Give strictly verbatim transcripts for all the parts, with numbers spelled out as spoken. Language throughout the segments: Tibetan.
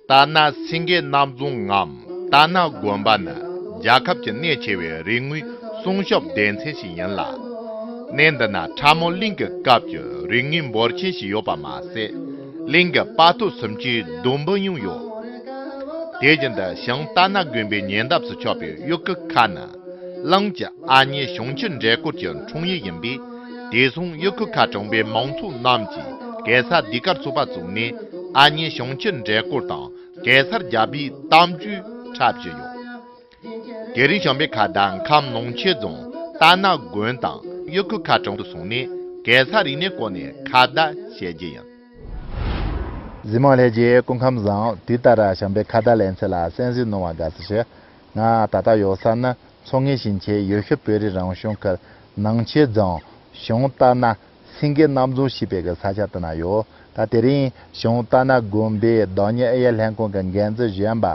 ཏཱ་ན་སེང་གེ་གནམ་རྫོང་ངམ་ཏཱ་ན་དགོན་པ་ནི་རྒྱལ་ཁབ་ཀྱི་གནད་ཆེ་བའི་རིག་དངོས་སྲུང་སྐྱོབ་སྡེ་ཚན་ཞིག་ཡིན་ལ། གནས་འདི་ན་ཁྲ་མོ་གླིང་གི་སྐབས་ཀྱི་རིག་དངོས་འབོར་ཆེན་ཞིག་ཡོད་པ་མ་ཟད། གླིང་གི་དཔའ་ཐོ་སུམ་ཅུའི་སྡོང་འབུ་ཡང་ཡོད། དེ་བཞིན་དུ་བྱང་ཏཱ་ན་དགོན་པའི་ཉེ་འདབས་སུ་ཆགས་པའི་གཡུ་ཁུ་ཁ་ནི་གླིང་གི་ཨ་མྱེས་བྱང་ཆུབ་འདྲེ་སྐོར་གྱི་འཁྲུངས་ཡུལ་ཡིན་པས། དེ་སོང་གཡུ་ཁུ་ཁ་གྲོང་པའི་མང་ཚོགས་རྣམས་ཀྱིས་གེ་སར་ཟློས་གར་ཚོགས་པ་བཙུགས་ནས། ཨ་མྱེས་བྱང་ཆུབ་འདྲེ་སྐོར་དང་གེ་སར་རྒྱལ་པོའི་གཏམ་རྒྱུད་འཁྲབ་བཞིན་ཡོད། དེ་རིང་བྱམས་པའི་ཁ་བརྡ་ཁམས་ནང་ཆེན་རྫོང་ཏཱ་ན་དགོན་དང་གཡུ་ཁུ་ཁ་གྲོང་དུ་སོང་ནས་གེ་སར་རིག་གནས་སྐོར་ནས་ཁ་བརྡ་བྱེད་རྒྱུ་ཡིན། གཟིགས་མོ་ལྷན་རྒྱས་སྐུ་ཁམས་བཟང་། དུས་ལྟར་བྱམས་པའི་ཁ་བརྡ་ལེ་ཚན་ལ་གསན་གཟིགས་གནང་བར་དགའ་བསུ་ཞུ། ང་ད་ལྟ་ཡོད་ས་ནི་མཚོ་སྔོན་ཞིང་ཆེན་ཡུལ་ཤུལ་བོད་རིགས་རང་སྐྱོང་ཁུལ་ནང་ཆེན་རྫོང་བྱང་ཏཱ་ན་སེང་གེ་གནམ་རྫོང་ཞེས་པའི་གི་ས་ཆ་དེ་ན་ཡོད། ད་དེ་རིང་བྱང་ཏཱ་ན་དགོན་པའི་བདག་ཉིད་ཨེ་ཡེ་ལྷན་ཁང་གི་འགན་འཛིན་གཞོན་པ་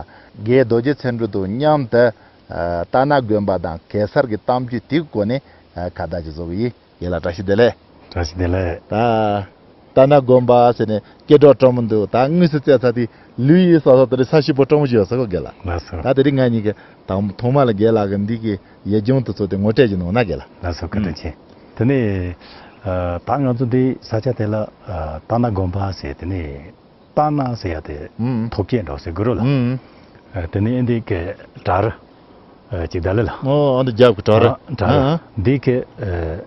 དགེ་རྡོ་རྗེ་ཚེ་སྒྲོན་དང་མཉམ་དུ། ཨ། ཏཱ་ན་དགོན་པ་དང་གེ་སར་གྱི་གཏམ་རྒྱུད་དེའི་སྐོར་ནས། ཨ། ཁ་བརྡ་ཅིག་བཟོ་གི་ཡིན། རྒན་ལགས་བཀྲ་ཤིས་བདེ་ལེགས། བཀྲ་ཤིས་བདེ་ལེགས། ད་ཏཱ་ན་དགོན་པ་ཟེར་ནས་སྐད་གྲགས་བཀྲ་མོ་འདུག་ད་དངོས་སུ་བཙལ་ཚར་དུས་ལུས་ཡིད་ས་ས་དེ་རིང་ས་ཞིབ་པོ་བཀྲ་མོ་ཞིག་ཡོད་ས་གོ་རྒན་ལགས། ལགས་སོ། ད་དེ་རིང་ང་གཉིས་ཀྱི་དང་ཐོག་མ་ལ་རྒན་ལགས་ཀྱི་འདི་གི་ཡིག་རྒྱུགས་དེ་ཚོ་དེ་ངོ་སྤྲོད་ཅིག་གནང་ན་རྒན་ལགས། ལགས་སོ། བཀའ་དྲིན་ཆེ། དེ་ནས་ཨ། ད་ང་ཚོ་འདི་ས་ཆ་དེ་ལ་ཨ། ཏཱ་ན་དགོན་པ་ཟེར། དེ་ནས་ཏཱ་ན་ཟེར་ཡ་དེ་ཨུམ། ཐོག་སྐད་འདྲ་བོ་ཟེར་དགོས་རེད་ལ། ཨུམ། ཨ། དེ་ནས་ཨེ་འདི་གི་བྲག་རི། ཨ། ཅིག་ད་ལེ་ལ། ཨོ། ཨ་འདི་རྒྱབ་ཀྱི་བྲག་རི། ཨ། བྲག་རི། ཨ། འདི་གི་ཨ།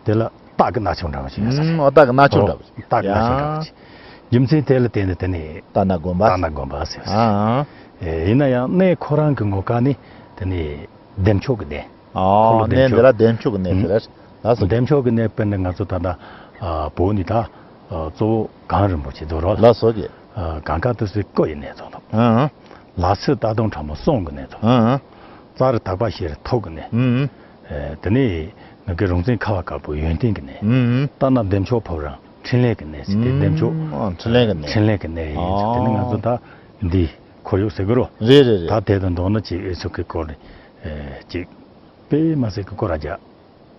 དེ་ལ་སྟག་གི་རྣ་ཆུང་འདྲ་བོ་ཅིག་ཡོད་ས་རེད། ཨུམ། ཨོ། སྟག་གི་རྣ་ཆུང་འདྲ་བོ་ཅིག་ཡ། སྟག་གི་རྣ་ཆུང་འདྲ་བོ་ཅིག་རྒྱུ་མཚན་དེ་ལ་བརྟེན་ནས་དེ་ནས་ཏཱ་ན་དགོན་པ། ཏཱ་ན་དགོན་པ་ཟེར་ཟེར། ཨ། ཨེ། ཡིན་ན་ཡང་གནས་ཁོ་རང་གི་ངོ་སྐལ་ནི་དེ་ནས་བདེ་མཆོག་གི་གནས། ཨོ། འཁོར་ལོ་བདེ་མཆོག་གནས་འདི་ལ་བདེ་མཆོག་གི་གནས་ཟེར། ལགས་སོ། བདེ་མཆོག་གི་གནས་དཔེར་ན་ང་ཚོ་ད་ལྟ་ཨ། བོད་ནི་ད་ཨ། གཙོ་བོ་གངས་རིན་པོ་ཆེ་ཚོ་རོ་ལ། ལགས་སོ་རྒན། ཨ། གངས་དཀར་ཏི་སེའི་སྐུ་ཡི་གནས་ཚོ་དང་། ཨ། ལ་སི་རྟ་གདོང་ཁྲ་མོ་གསུང་གི་གནས་ཚོ། ཨ། ཙཱ་རི་དག་པ་ཤེས་རིག་ཐུགས་ཀྱི་གནས། ཨ། ཨེ། དེ་ནས་ང་གི་རོང་བཙན་ཁ་བ་དཀར་པོ་ཡོན་ཏན་གྱི་གནས། ཨ། ཏཱ་ན་བདེ་མཆོག་ཕོ་བྲང་འཕྲིན་ལས་ཀྱི་གནས་ཟེར་ཏེ། ཨ། བདེ་མཆོག་ཨ། འཕྲིན་ལས་ཀྱི་གནས། འཕྲིན་ལས་ཀྱི་གནས་ཡིན་ཟེར། དེ་ནི་ང་ཚོ་ད་འདི་ཁོར་ཡུག་ཟེར་གི་རོ། རེད་རེད་རེད། ད་དེ་དང་མདོར་ན་ཅིག་ཨེ་ཚོ་གི་སྐོར་ནས་ཨེ་ཅིག་དཔེ་མ་སྲིད་ཀྱི་སྐོར་ར་རྒྱག་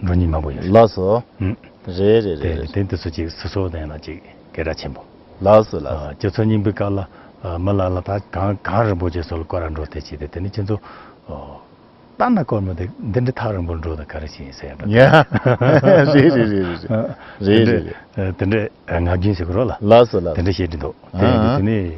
འགྲོ་ཉིན་མང་པོ་ཡོད་རེད། ལགས་སོ། ཨུམ། རེད་རེད་རེད། དེ་རེད། དེ་འདི་ཚོ་ཅིག་སོ་སོ་དེ་ན་ཅིག་སྐད་གྲགས་ཆེན་པོ། ལགས་སོ་ལགས་སོ། ཨ། སྤྱི་ཚོགས་རྙིང་པའི་སྐབས་ལ་ཨ། མི་ལ་ལ་ད་གངས་གངས་རིན་པོ་ཆེ་སོགས་ལ་སྐོར་ར་འགྲོ་དེ་བྱས་ཏེ། དེ་ནི་ཁྱེད་ཚོ་ཨོ། ཏཱ་ན་སྐོར་མོ་དེ་འདི་འདྲ་ཐག་རིང་པོར་འགྲོ་དང་ག་རེ་བྱེད་ཡིན་ཟེར་ཡ་འདྲ། ཡ། རེད་རེད་རེད་རེད་རེད། ཨ། རེད་དེ་རེད་འདྲ་རེད། ཨ། དེ་འདྲ་ཨ། ངག་རྒྱུན་ཟེར་གི་རོ་ལ། ལགས་སོ་ལགས་སོ། དེ་འདྲ་བཤད་ཀྱི་འདུག་དེ་ཡིན་དུས་དེ་ནས་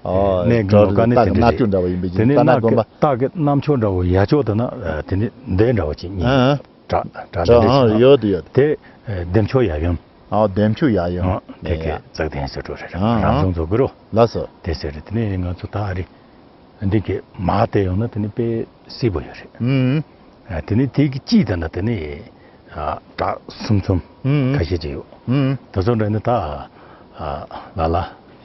ཨ། གནས་ཀྱི་ངོ་སྐལ་ནི་དེ་འདྲ་རེད། སྟག་གི་རྣ་ཆུང་འདྲ་བོ་ཡིན་པའི་དེ་ནས་རྟ་ན་དགོན་པ། སྟག་གི་རྣ་ཆུང་འདྲ་བོ་ཡ་ཅོག་དེ་ན་དེ་ནས་འདི་འདྲ་བོ་ཅིག་གཉིས། ཨ། བྲག་བྲག་འདྲ་འདྲ་ཅིག་ཡོད་དེ་ཡོད། དེ་ཨ། བདེ་མཆོག་ཡབ་ཡུམ། ཨ། བདེ་མཆོག་ཡབ་ཡུམ། ཨ། དེ་གི་ཙག་དན་ཟེར་འགྲོ་རེད། ཨ། རང་བྱུང་རྫོགས་གི་རོ། ལགས་སོ། དེ་ཟེར་རེད། དེ་ནས་ང་ཚོ་ད་རེད། འདི་གི་མ་དེ་ཡོང་ན་དེ་ནི་དཔེ་སྲིད་པོ་ཡོད་རེད། ཨུམ། ཨ། དེ་ནི་དེ་གི་དཀྱིལ་དེ་ན་དེ་ནི་ཨ། བྲག་གསུམ་ཚོམ་ཨུམ། ཁ་ཤས་ཅིག་ཡོད། ཨུམ། དེ་ཚོ་འདྲ་ནི་ད་ཨ། ལ་ལ་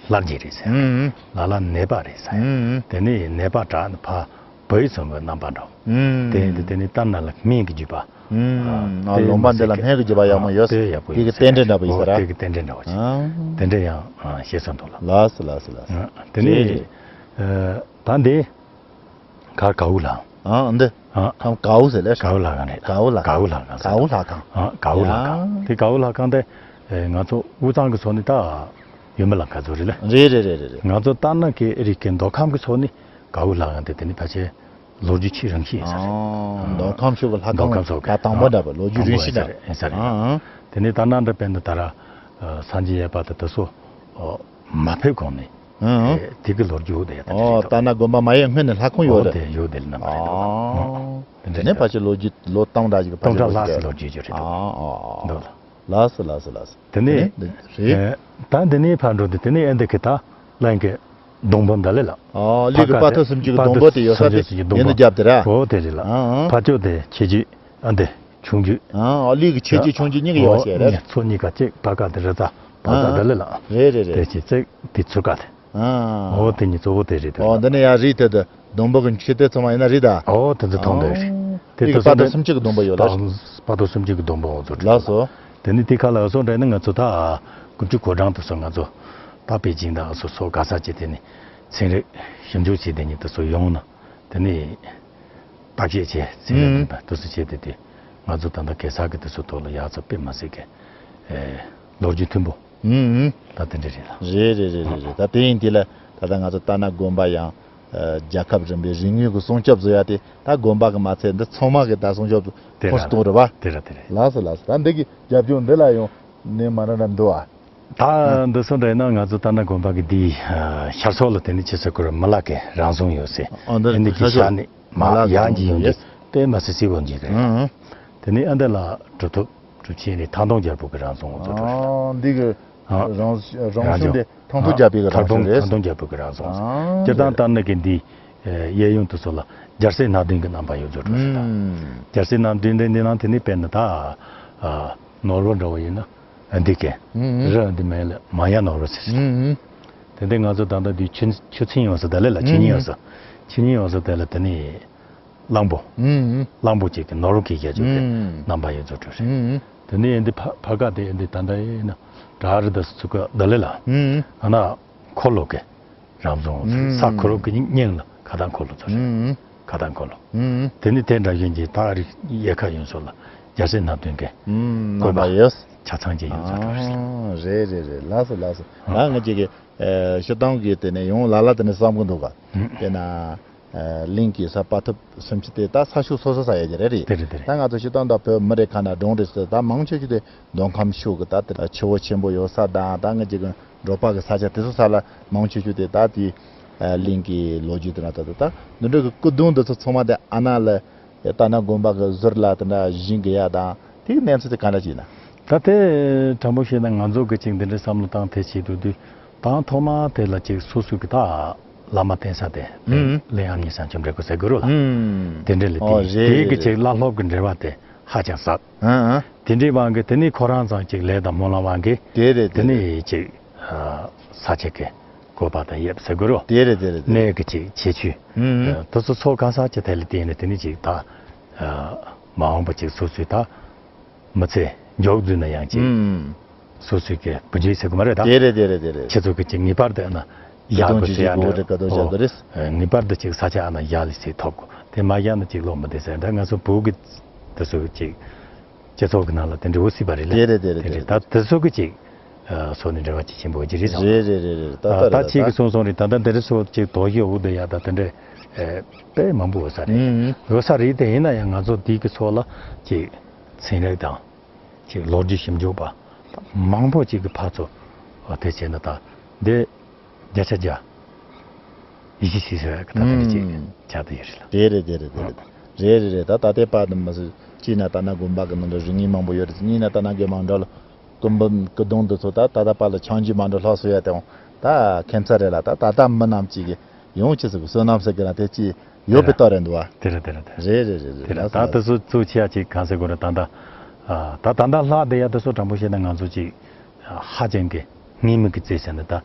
ལྷ་རྗེ་རེད་ཟེར། ཨུམ། ལ་ལ་ནེ་པ་རེད་ཟེར། ཨུམ། དེ་ནི་ནེ་པ་བྲག་ནི་ཕ་བོད་ཚོ་གི་རྣམ་པ་འདྲ་བོ། ཨུམ། དེ་ཡིན་དུས་དེ་ནི་ལྟར་ན་ལ་སྨན་གྱི་བརྒྱུད་པ། ཨུམ། ཨ། ལུང་པ་འདི་ལ་སྨན་གྱི་བརྒྱུད་པ་ཡག་མོ་ཡོད། དེ་ཡག་པོ་ཡོད། དེ་གི་རྟེན་འབྲེལ་འདྲ་པོ་ཡིན་ཟེར་ར། དེ་གི་རྟེན་འབྲེལ་འདྲ་བོ་ཅིག་ཨ། དེ་འདྲ་ཡང་ཨ། བཤད་སྲོལ་འདུག་ལ། ལགས་སོ་ལགས་སོ་ལགས་སོ། ཨ། དེ་ནས་རེད། ཨ། ད་འདི་ག་གའུ་ལ། ཨ། འདི་ཨ། ཁམས་གའུ་ཟེར་ལེ། གའུ་ལ་གང་རེད། གའུ་ལ། གའུ་ལ་གང་ཟེར། གའུ་ལ་གང་། ཨ། གའུ་ལ་གང་། ཡ། དེ་གའུ་ལ་གང་དེ་ཨེ། ང་ཚོ་དབུས་གཙང་གི་ཕྱོགས་ནས་ད་ཡུལ་མི་ལ་ག་ཚོད་རེད་ལ། རེད་རེད་རེད་རེད། ང་ཚོ་ད་ནང་གི་རིགས་ཀྱི་མདོ་ཁམས་ཀྱི་ཕྱོགས་ནས་གའུ་ལ་གང་དེ་དེ་ནི་ཕལ་ཆེར་ལོ་རྒྱུས་ཆེས་རིང་ཤོས་ཡིན་ས་རེད། ཨ། མདོ་ཁམས་ཕྱོགས་ཀྱི་ལྷ་ཁང་། མདོ་ཁམས་ཕྱོགས་ཀྱི་ད་དང་པོ་འདྲ་པོ་ལོ་རྒྱུས་རིང་ཤོས་འདྲ། ཡིན་ས་རེད། ཡིན་ས་རེད། ཨ། དེ་ནས་ད་ནང་འདྲ་དཔེར་ན་ད་ར་ཨ། སངས་རྒྱས་གཡས་པ་དང་དེ་ཚོ་ཨ། མ་ཕེབས་གོང་ནས་ཨ། ཨེ། དེ་གི་ལོ་རྒྱུས་དེ་ད་ཨོ། རེད་འདུག་ད་ནང་དགོན་པ་མ་ཡོད་སྔོན་ནས་ལྷ་ཁང་ཡོད་རེད། དེ་ཡོད་དེ་ལ་ནང་རེད་འདུག་ཨ། དེ་ནས་ཕལ་ཆེར་ལོ་རྒྱུས་ལོ་སྟོང་ཕྲག་ཅིག་གི་ཕལ་ཆེར་ལོ་རྒྱུས་ལྷག་ཙམ་ལོ་རྒྱུས་ཅིག་རེད་འདུག་ཨ། ཨ། ཨ། འདུག་ལ། ལགས་སོ་ལགས་སོ་ལགས་སོ། དེ་ནས་དེ་ནས་རེད། ཨེ། ད་འདི་ནས་ཕར་འགྲོ་དུས་དེ་ནས་ཨེ་འདི་གི་ད་གླིང་གི་སྡོང་པོ་འདི་ལས་ལ། ཨ། གླིང་གི་དཔའ་ཐོ་སུམ་ཅུ་གི་སྡོང་པོ་དེ་ཡོད་ས་དེ་ཡིན་ནི་རྒྱབ་དེ་ར། ཨོ་དེ་རེད་ལ། ཨ། ཨ། ཕར་ཕྱོགས་དེ་ཆེ་རྒྱུད་ཨ་འདི་ཆུང་རྒྱུད། ཨ། ཨ། གླིང་གི་ཆེ་རྒྱུད་ཆུང་རྒྱུད་གཉིས་ཀ་ཡོད་ས་རེད། ཨོ་གཉིས་མཚོ་གཉིས་ཀ་གཅིག་ཕར་ཁ་དེ་རི་རྩ་བར་ཨ། ས་འདི་ལས་ལ། རེད་རེད་རེད། དེ་ཆེ་གཅིག་དེ་ཚུར་ཁ་དེ། ཨ། ཨོ་དེ་གཉིས་གཙོ་བོ་དེ་རེད་དེ། ཨོ་འདི་ནས་ཡར་རི་དེ་དུ་སྡོང་པོ་གི་མཆེ་སྟེ་ཚང་མ་ཡིན་ན་རི་ད། ཨོ་དེ་ཚོ་མཐོང་འདོད་རེད། ཨོ། དེ་ལ་དཔའ་ཐོ་སུམ་ཅུ་གི་སྡོང་པོ་ཡོད་ལ། དཔའ་ཐོ་སུམ་ཅུ་གི་སྡོང་པོ་འོ་ཚོ་རེད། ལགས་སོ། དེ་ནས་དེ་ཁ་ལ་སོང་འདྲ་ནི་ང་ཚོ་ད་དགུ་བཅུ་གོ་གྲངས་དུ་སོང་ང་ཚོ་ད་པེ་ཅིང་དང་སོ་སོ་ག་ས་ཅི་དེ་ནས་ཚན་རིག་ཞིབ་འཇུག་བྱས་དེ་ཉིད་དུ་སོ་ཡོང་ན་དེ་ནས་བརྟག་དཔྱད་བྱས་ཚན་རིག་ཨུམ། དུ་སོ་བྱས་དེ་དེ་ང་ཚོ་ད་ལྟ་གེ་སར་གི་དུ་སོ་ཐོག་ལ་ཡག་ཚོ་དཔེ་མ་སྲིད་གི་ལོ་རྒྱུས་མཐུན་པོ། ཨུམ། ད་དེ་འདྲ་རེད་ལ། རེད་རེད་རེད་རེད་རེད། ད་དེ་ཡིན་དེ་ལ་ ད་ལྟ་ང་ཚོ་རྟ་ནག་དགོན་པ་ཡང་ཨ་རྒྱལ་ཁབ་རིམ་པའི་རིག་དངོས་ཀྱི་སྲུང་སྐྱོབ་བཟོ་ཡ་དེ་ད་དགོན་པ་གི་མ་ཚད་འདི་ཚང་མ་གི་ད་སྲུང་སྐྱོབ་དེ་ཁོངས་སུ་ར་གཏོང་རེད་བ། དེ་ར་དེ་རེད། ལགས་སོ་ལགས་སོ། ད་འདི་གི་རྒྱབ་ལྗོངས་འདི་ལ་ཡང་ནས་མ་ར་ར་འདུག་ཨ། ད་འདི་སོ་འདྲ་ཡིན་ན་ང་ཚོ་རྟ་ནག་དགོན་པ་གི་འདི་ཨ་ཤར་ཕྱོགས་ལ་དེ་ནི་ཆེ་ས་ཁུལ་མི་ལག་གི་རང་བྱུང་ཡོད་སའི་ཨ་འདི་ཨ་ནི་གི་ཤར་ཕྱོགས་ཤར་ནས་མ་མ་ལག་ཡང་གི་ཡོང་གི་དེ་མ་སི་སི་བོ་འཇིག་རེད། ཨང་། དེ་ནི་ཨ་འདི་ལ་གྲུབ་ཐོབ་གྲུབ་ཆེན་ནི་ཐང་སྟོང་རྒྱལ་པོ་གི་རང་བྱུང་འོ་ཚོ་གྲུབ་རེད། ཨ་འདི་གི་ཨ་རང་རང་རང་བྱུང་བྱུང་དེ་ཐང་སྟོང་རྒྱལ་པོ་གི་རང་བྱུང་རེད། ཐང་སྟོང་རྒྱལ་པོ་གི་རང་བྱུང་འོ་ཚོ་ཨ་སྤྱིར་བཏང་ལྟར་ན་གི་འདི་གཡས་གཡོན་དུ་སོགས་ལ་རྒྱལ་སྲས་སྣ་བདུན་གི་རྣམ་པ་ཡོད་ཚོ་གྲུབ་རེད། ཨང་། རྒྱལ་སྲས་སྣ་བདུན་འདི་འདི་ནང་དེ་ནི་དཔེར་ན་ད་ཨ་ནོར་བུ་འདྲ་བོ་ཡིན་ན། འདི་གན། ཨུམ། རི་འདི་མེད་ལ་མ་ཡ་ནོར་བུ་ཟེར། ཨུམ། དེ་འདི་ང་ཚོ་ད་ལྟ་འདི་ཆུ་ཆུ་ཚན་ཡོང་ས་དེ་ལས་ལ་ཆུ་ཉིན་ཡོང་ས། ཆུ་ཉིན་ཡོང་ས་དེ་ལ་དེ་ནི་གླང་པོ། ཨུམ། གླང་པོ་ཅིག་གི་ནོར་བུ་གི་རྒྱ་ཆུ་གི་ཨུམ། རྣམ་པ་ཡོད་ཚོ་གྲུབ་རེད། ཨུམ། དེ་ནི་འདི་ཕ་ཕ་ག་དེ་འདི་ད་ལྟ་ཡིན་ན་བྲག་རི་དུ་ཚུགས་ག་དེ་ལས་ལ། ཨུམ། ཨ་ན་འཁོར་ལོ་གི་རང་བྱུང་ཚོ་ས་ཁོ་རང་གི་སྙིང་ལ་ཁ་ཐང་འཁོར་ལོ་ཚོ་རེད། ཁ་ཐང་འཁོར་ལོ། དེ་ནི་དེ་འདྲ་ཡིན་གྱི་ད་རིག་ཡལ་ག་ཡོན་སོགས་ལ་རྒྱལ་སྲས་སྣ་བདུན་གྱི་བཀོད་པ་ཆ་ཚང་གྱི་ཡོན་སོགས་རེད། རེད་རེད་རེད། ལགས་སོ་ལགས་སོ། ང་ང་ཅིག་གི་ཤོད་སྟངས་ཀྱི་དེ་ནས་ཡོང་ལ་ལ་དེ་ནས་བསམ་གི་འདུག་ག་དེ་ན། གླིང་གི་ས་དཔའ་ཐུབ་སུམ་ཅུ་དེ་ད་ས་ཤུགས་སོ་སོ་ས་ཡ་གི་རེད་རེད། དེ་རེད་དེ་རེད། ད་ང་ཚོ་སྤྱིར་བཏང་ད་བོད་མི་རེ་ཁ་ན་གྲོང་རེད་ཟེར་ད་མང་ཆེ་ཆེ་དེ་མདོ་ཁམས་ཕྱོགས་གི་ད་དེ་ཆུ་བོ་ཆེན་པོ་ཡོད་ས་དང་ད་ང་ཅིག་གི་འབྲོག་པ་གི་ས་ཆ་དེ་ཚོ་ས་ལ་མང་ཆེ་ཆེ་དེ་ད་དེ་གླིང་གི་ལོ་རྒྱུས་དེ་ན་ད་ད་ད་འདི་འདྲ་གི་སྐུ་གདུང་འདི་ཚོ་ཚང་མ་དེ་ཨ་ན་ལ་རྟ་ནག་དགོན་པ་གི་ཟུར་ལ་དེ་འདྲ་བཞེངས་གི་ཡ་དང་དེ་གི་གནས་ཚུལ་དེ་ག་འདྲ་ཅིག་ཡིན་ན། ད་དེ་དྲང་པོ་བཤད་ན་ང་ཚོ་གི་ཅིག་འདི་འདྲའི་བསམ་བློ་བཏང་ཐེ་བྱེད་དུས་དུས་དང་ཐོག་མ་དེ་ལ་ཅིག་སོ་སོ་གི་ད་བླ་མ་བསྟེན་ས་དེ་དེ་ཨུམ། གླིང་ཨ་མྱེས་སམ་ཆུ་འབྲས་སྐོར་ཟེར་དགོས་རོ་ལ། ཨུམ། དེ་འདྲ་ལ་ཨོ་དེ་རེད་དེ་གི་རེད་ཅིག་བླ་སློབ་གི་འབྲེལ་བ་དེ་ཧ་ཅང་ཟབ། ཨང་ཨང་། དེ་འདྲའི་དབང་གིས་དེ་ནས་ཁོ་རང་ཚང་ཅིག་ལས་དང་སྨོན་ལམ་དབང་གིས་དེ་རེད་དེ་དེ་རེད། ནས་ཅིག་ས་ཆ་གི་བཀོད་པ་དང་ཡོད་ཟེར་དགོས་རོ། དེ་རེད་དེ་རེད་དེ་རེད། གནས་གི་ཅིག་ཁྱད་ཆོས། ཨུམ། དེ་ཚོ་ཚོ་གང་ས་ཅི་ཐད་ལ་བརྟེན་ནས་དེ་ནས་ཅིག་ད་མ་འོངས་པ་ཅིག་སོ་སོའི་ད། མི་ཚེ་མགྱོགས་བསྡུས་ན་ཡང་ཅིག་ཨུམ། སོ་སོའི་གི་བུ་རྒྱུད་ཟེར་གི་མ་རེད་ད། དེ་རེད་དེ་རེད་དེ་རེད། ཁྱེད་ཚོ་གི་ཅིག་ངེས་པར་དུ་ཨ་ན་ཡག་དགོས་ཟེར་ཡ་འདྲ། ཨོ། ངེས་པར་དུ་ཅིག་ས་ཆ་ཨ་ན་ཡག་ལས་ཟིག་ཐོབ་དགོས། དེ་མ་ཡག་ན་ཅིག་ལོག་མི་བདེ་ཟེར་འདྲ། ང་ཚོ་བོད་གི་དེ་ཚོ་གི་ཅིག་སྤྱི་ཚོགས་ཀྱི་ནང་ལ་དེ་འདྲ་འོ་སྲིད་པ་རེད་ལ། དེ་རེད་དེ་རེད་དེ་དེ་རེད། རེད་ད་དེ་ཚོ་གི་ཅིག་ཨ་སོ་ནས་འབྲེལ་བ་ཅིག་ཆེན་པོ་ཅིག་རེད་སོང་། རེད་རེད་རེད་རེད། ད་ད་ད་ད་ད་ཅིག་གི་སོང་སོང་རེད། ད་ད་དེ་རེད་སོ་ཅིག་དོ་ཞིག་འུ་དེ་ཡ་ད་དེ་འདྲ་ཨེ་དཔེ་མང་པོ་འོ་ས་རེད། ཨུམ། འོ་ས་རེད་དེ་ཡིན་ན་ཡང་ང་ཚོ་དེ་གི་ཚོ་ལ་ཅིག་ཚན་རིག་དང་། ཅིག་ལོ་རྒྱུས་ཞིབ་འཇུག་པ་མང་པོ་ཅིག་གི་ཕར་ཚུར་དེ་བྱས་ན་ད་འདི་བརྒྱ་ཆ་བརྒྱ་ཡིད་ཆེས་བྱེད་ས་གི་ད་ལྟ་ནི་ཅིག་ཨུམ། ཆགས་བསྡད་ཡོད་རེད་ལ། དེ་རེད་དེ་རེད་དེ་རེད། རེད་རེད་རེད། ད་ད་ལྟའི་བར་དུ་མི་སྲིད་གཅིག་ན་ད་ན་དགོན་པ་གི་ནང་དུ་རིག་གནས་མང་པོ་ཡོད་རེད། གཉིས་ན་ད་ན་དགེ་མང་འདྲ་ལ་སྐུ་འབུམ་སྐུ་གདུང་འདི་ཚོ་ད་ད་ལྟ་བར་ལ་ཆང་རྒྱུས་མང་འདྲ་ལྷག་སོ་ཡ་དེའང་ད་ཁྱད་མཚར་རེད་ལ། ད་ད་ལྟ་མི་རྣམས་ཅིག་གི་ཡོང་ཅི་ཟེར་གི་བསོད་ནམས་ཟེར་གི་ལ་དེ་ཅི་ཡོད་པའི་རྟགས་རེད་འདུག་བ། དེ་རེད་དེ་རེད་དེ་རེད། རེད་རེད་རེད་རེད། དེ་རེད། ལགས་སོ་ད་ལགས་དེ་ཚོ་གཙོ་ཆེ་ཡ་ཅིག་གང་ཟེར་དགོས་རེད། ད་ད་ཨ་ད་ད་ད་ལྷག་བསྡད་ཡ་དེ་ཚོ་དྲང་པོ་བཤད་ན་ང་ཚོ་ཅིག་ཧ་ཅང་གི་སྔོན་མའི་གི་རྩིས་ཟེར་ན་ད་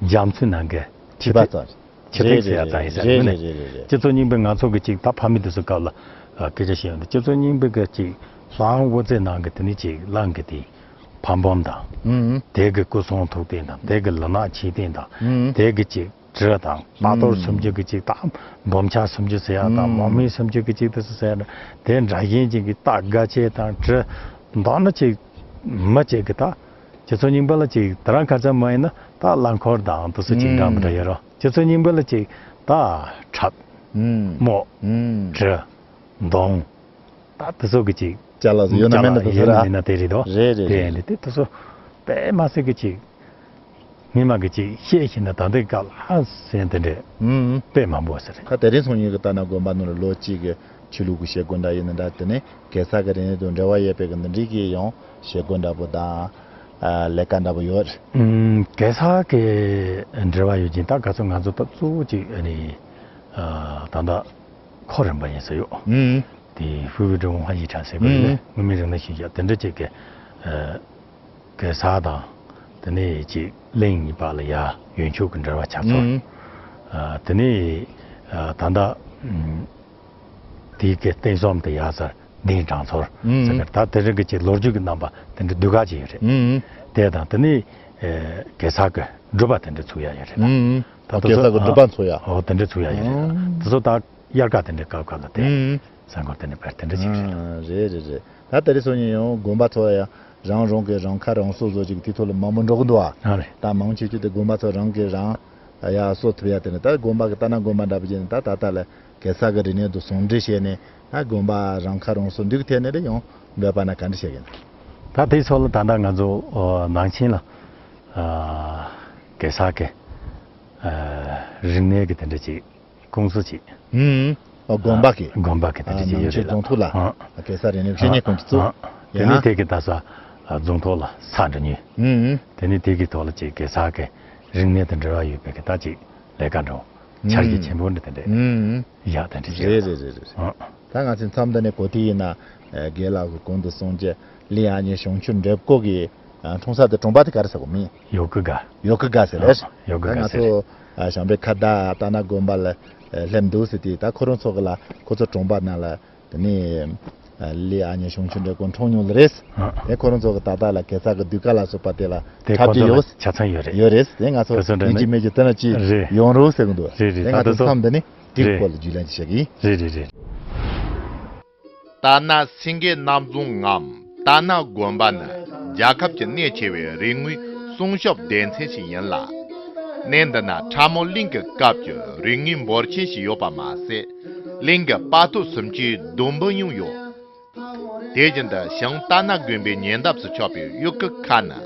རྒྱ་མཚོའི་ནང་གི་ཁྱི་ཕྱི་པ་ཕིག་ཙམ་ཁྱི་ཕིག་ཟེར་ཡ་ཙམ་ཡིན་ས་རེད། རེད་དངོས་གནས་རེད་རེད་རེད་རེད། སྤྱི་ཚོགས་རྙིང་པའི་ང་ཚོ་གི་ཅིག་ད་ཕ་མི་དེ་ཚོ་སྐབས་ལ་ཨ་སྐད་ཆ་བཤད་ཡོང་དུས་སྤྱི་ཚོགས་རྙིང་པའི་གི་ཅིག་གླང་དབུ་རྩེ་ནང་གི་དེ་ནི་ཅིག་གླང་གི་དེ་ཕ་འབུམ་དང་། ཨུ་ཨུ། དེ་གི་སྐུ་གསུང་ཐུགས་རྟེན་དང་དེ་གི་ལུས་ནག་ཆོས་རྟེན་དང་། ཨུ་ཨུ། དེ་གི་ཅིག་གྲི་དང་ལྟ་གཏོར་སུམ་ཅུ་གི་གཅིག་དང་འབུམ་ཆ་སུམ་ཅུ་ཟེར་ཡ་དང་། ཨུམ། མོ་མི་སུམ་ཅུ་གི་གཅིག་དེ་ཚོ་ཟེར་ཡ་དང་། དེ་འདྲ་བཞིན་ཅིག་གི་རྟ་སྒ་ཆས་དང་གྲི་མདོར་ན་ཅིག་མི་གཅིག་གི་ད་སྤྱི་ཚོགས་རྙིང་པ་ལ་ཅིག་དེ་རང་ཁ་ཚ་མ་ཡིན་ན་ད་རླངས་འཁོར་དང་དེ་ཚོ་ཅིག་འདྲ་མི་འདྲ་ཡོད་རོ། སྤྱི་ཚོགས་རྙིང་པ་ལ་ཅིག་ད་ཁྲབ། ཨུམ། རྨོག་ཨུམ། གྲི། མདུང་། ད་དེ་ཚོ་གི་ཅིག་ཅ་ལག་ཡོད་ན་མེད་ན་དེ་ཚོ་ར། ཡོད་ན་མེད་ན་དེ་རེད་དོ། རེད་རེད་དེ་རེད། ཡིན་དེ་དེ་ཚོ་དཔེ་མ་སྲིད་གི་ཅིག་སྔོན་མ་གི་ཅིག་བཤད་ཤེས་ན་ད་ལྟའི་སྐབས་ལ་ཟེར་དེ་འདྲས། ཨུམ། དཔེ་མང་པོ་ཟེར་རེད། ཁ་དེ་རིང་སང་ཉིན་གི་ལྟ་ན་དགོན་པ་ནང་ལ་ལོ་གཅིག་གི་ཆོས་ལུགས་ཀྱི་བྱེད་སྒོ་འདྲ་ཡིན་ན་འདྲ། དེ་ནས་གེ་སར་གི་རིག་གནས་དང་འབྲེལ་བ་ཡོད་པའི་གི་འདི་འདྲའི་གི་ཡང་བྱེད་སྒོ་འདྲ་པོ་དང་ལས་ཀ་འདྲ་པོ་ཡོད། ཨུམ། གེ་སར་གི་འབྲེལ་བ་ཡོད་ཅིང་ད་ག་ཚོད་ང་ཚོ་ད་གཙོ་བོ་ཅིག་ཨ་ནི་ད་ལྟ་ཁོ་རིམ་པ་ཡིན་ས་ཡོད། ཨུམ། དེ་ཧྥུ་ཝེ་ཀྲོའུ་ཧྭ་ཡི་ཁྲང་ཟེར་དགོས་རེད། ཨུམ། དངོས་མིང་རིག་གནས་ཤེས་བྱ་དེ་འདྲ་ཅིག་གི་ཨ་གེ་སར་དང་དེ་ནས་ཅིག་གླིང་གཉིས་བར་ལ་ཡ་ཡོན་ཆབ་ཀྱི་འབྲེལ་བ་ཆགས་ཚོར། ཨུམ། ཨ་དེ་ནས་ཨ་ད་ལྟ་ཨུམ་དེའི་གི་རྟེན་གསུམ་དེ་ཡ་སར་གདན་དྲངས་ཚོར་ཨུམ་ཟེར་གི་ད་དེ་རིང་གི་ཅིག་ལོ་རྒྱུས་ཀྱི་རྣམ་པ་དེ་འདྲ་སྡུག་ག་ཅིག་ཡོད་རེད། ཨུམ། དེ་དང་དེ་ནས་ཨ་གེ་སར་གི་སྒྲུབ་པ་དེ་འདྲ་ཚུགས་ཡ་ཡོད་རེད། ཨུམ། ད་དེ་གེ་སར་གི་སྒྲུབ་པ་ཚུགས་ཡ། ཨོ་དེ་འདྲ་ཚུགས་ཡ་ཡོད་རེད། ད་ཨུམ་དེ་ཚོ་ད་དབྱར་ཁ་དེ་འདྲའི་སྐབས་ཁ་ལ་དེ་ཨུམ་གཟའ་འཁོར་དེ་འདྲའི་བར་དེ་འདྲ་ཅིག་རེད། ཨ་རེད་རེད་རེད། ད་དེ་རིང་སང་ཉིན་ཡང་དགོན་པ་ཚོ་ཡང་རང་རང་གི་རང་ཁ་རང་གསོ་བཟོ་ཅིག་དེ་ཐོག་ལ་མང་པོ་འགྲོ་གི་འདུག་ཨ། ཨ་རེད། ད་མང་ཆེ་ཤོས་དེ་དགོན་པ་ཚོ་རང་གི་རང་ ཡ་གསོ་ཐུབ་ཡ་དེ་ནི་ད་དགོན་པ་གི་ལྟ་ན་དགོན་པ་འདྲ་པོ་བྱས་ནས་ད་ད་ལྟ་ལ་གེ་སར་གི་རིག་གནས་དང་ཟུང་འབྲེལ་བྱས་ནས་ད་དགོན་པ་རང་ཁ་རང་གསོ་འདུག་ཐད་ནས་ད་ཡང་འབད་པ་ན་ག་འདྲ་བྱེད་ཀྱི་ཡིན། ད་དེའི་ཐོག་ལ་ད་ལྟ་ང་ཚོ་ཨ་ནང་ཆེན་ལ་ཨ་གེ་སར་གི་ཨ་རིག་གནས་ཀྱི་དེ་འདྲ་ཅིག་ཀུང་སི་ཅིག་ཨུམ། ཨོ་དགོན་པ་གི། དགོན་པ་གི་དེ་ཨ་འདྲ་ཅིག་ནང་ཡོད་ཆེན་རེད་ལ། རྫོང་ཐོག་ལ་ཨ་གེ་སར་རིག་གནས་བཤེས་གཉེན་ཁང་གི་གཙོ། ཨ་དེ་ཡ། ནས་དེ་གི་ད་ས་ཨ་རྫོང་ཐོག་ལ་ས་འདྲ་ཉོས། ཨུམ། དེ་ནས་དེ་གི་ཐོག་ལ་ཅིག་གེ་སར་གི་རིག་གནས་དང་འབྲེལ་བ་ཡོད་པའི་གི་ད་ཅིག་ལས་ཀ་འགྲོ་འཆར་གཞི་ཆེན་པོ་འདྲ་དེ་འདྲ་ཨུམ། ཡག་དེ་འདྲ་ཅིག་རེད་རེད་རེད་རེད། ཨ་ད་ང་ཚོའི་མཚམས་འདི་ནས་གོ་ཐོས་ཡིན་ན་ཨ་རྒན་ལགས་ཀྱི་གོང་དུ་གསུངས་ཀྱི་གླིང་ཨ་མྱེས་བྱང་ཆུབ་འདྲེ་བཀོལ་གི་ཨ་འཁྲུངས་ས་དེ་གྲོང་པ་དེ་ག་རེ་ཟེར་གོ་མིན། ཡོ་ཀི་ག་ཡོ་ཀི་ག་ཟེར་ལེ། ཡོ་ཀི་ད་ག་ང་ཟེར། ཚོ་ཨ་བྱམས་པའི་ཁ་བརྡ་ལྟ་ན་དགོན་པ་ལ་ཨ་སླེབས་འདུག་ཟེར་དུས་ད་ཁོ་རང་ཚོ་གི་ལ་ཁོ་ཚོ་གྲོང་པ་ནང་ལ་དེ་ནས་ཨ་གླིང་ཨ་མྱེས་བྱང་ཆུབ་འདྲེ་བཀོལ་འཁྲུངས་མྱོང་ལེ་རེད། ཨ་དེ་ཁོ་རང་ཚོ་གི་ད་ལྟ་ལ་གེ་སར་གི་ཟློས་གར་ལ་སོགས་པ་དེ་ལ་དེ་འཁྲབ་ཁོ་ཀྱི་ཚོ་ཡོད། ལ་ཆ་ཚང་ཡོད་རེད། ཡོད་རེད། དེ་ང་ཚོ་དེ་ཚོ་འདྲ་ཡིན་གཅིག་ནི་མིན་གཅིག་དེ་ན་ཅིག་རེད། ཡོང་རོགས་ཟེར་གི་འདུག་རེད་རེད། དེ་ད་ང་དེ་ཚོ་ཚོ་མཚམས་འདི་ནས་ཀྲིག་རེད། སྐོར་ལ་རྒྱུས་ལོན་ཅིག་བྱེད་གི་ཡིན། རེད་རེད་རེད། ལྟ་ན་སེང་གེ་གནམ་རྫོང་ངམ་ལྟ་ན་དགོན་པ་ནི་རྒྱལ་ཁབ་ཀྱི་གནད་ཆེ་བའི་རིག་དངོས་སྲུང་སྐྱོབ་སྡེ་ཚན་ཞིག་ཡིན་ལ། གནས་འདི་ན་ཁྲ་མོ་གླིང་གི་སྐབས་ཀྱི་རིག་དངོས་འབོར་ཆེན་ཞིག་ཡོད་པ་མ་ཟད། གླིང་གི་དཔའ་ཐུལ་སུམ་ཅུའི་སྡོང་འབུ་ཡང་ཡོད། དེ་བཞིན་དུ་ཞིང་ལྟ་ན་དགོན་པའི་ཉེ་འདབས་སུ་ཆགས་པའི་གཡུ་ཁུག་ཁ་ནི་